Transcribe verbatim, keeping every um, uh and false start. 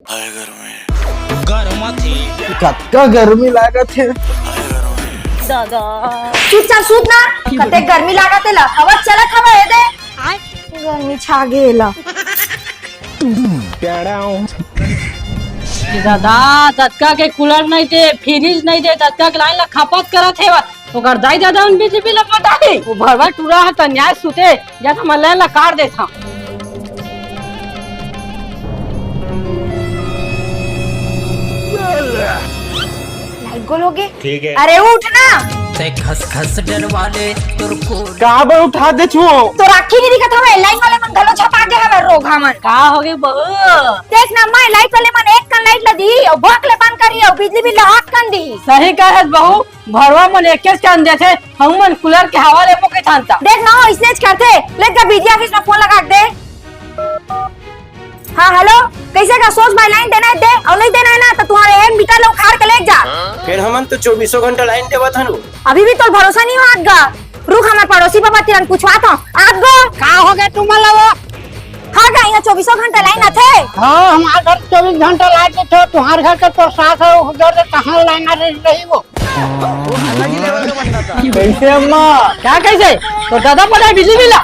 हाय गर्मी। गर्मी थी। कतका गर्मी लागत हे। दादा। चुपचाप सूत ना। कते गर्मी लागत हे ला। हवा चलत हवा हे दे। गर्मी छा गे ला। दादा, ततका के कूलर नहीं दे, फ्रिज नहीं दे, ततका के लाइन ला खपत करत हे। ओकर दाई ददा मन बिजली बिल पटा दे। वो भरवा टूरा ह त न्याय सुते, या त मैं लाइन ला काट देत हूँ। लाइट गोल हो गए। ठीक है। अरे उठ ना। ते खस खस डरवा ले तोर को। का बे उठा दे छुओ। तो राखी नहीं दिखत हवे, लाइन वाले मन घलो झपा के हवे रोगहा मन। का हो गए बहू? देख ना माय, लाइट वाले मन एक कन लाइट ला दी, और भक ले बंद करी, और बिजली बिल ला हाथ कन दी। सही कहत बहू, भरवा मन एकेच कन देथे, हम मन कूलर के हवा लेबो के थान ता। देख ना हो, इसने करथे, ले जा बिजली ऑफिस में फोन लगा के दे। हाँ, हेलो, कैसे का सोच भाई, लाइन देना है दे, और नहीं देना है ना, तो तुम्हारे एक मीटर ला उखाड़ के ले जा। फिर हमन तो चौबीसों घंटा लाइन देवत हनु। अभी भी तो भरोसा नहीं हुआ गा। रुक, हमारे पड़ोसी बाबा तिरन पूछवा था। आप गो। का हो गए तुम लोग? हाँ, का यहाँ चौबीसों घंटा लाइन आथे? हाँ, हमारे घर चौबीस घंटा लाइन आथे, तुम्हारे घर का तो सास है, वो घर से कहाँ लाइन आ रही, रही वो? कैसे अम्मा? क्या कैसे? तो दादा पता है बिजली बिल ला।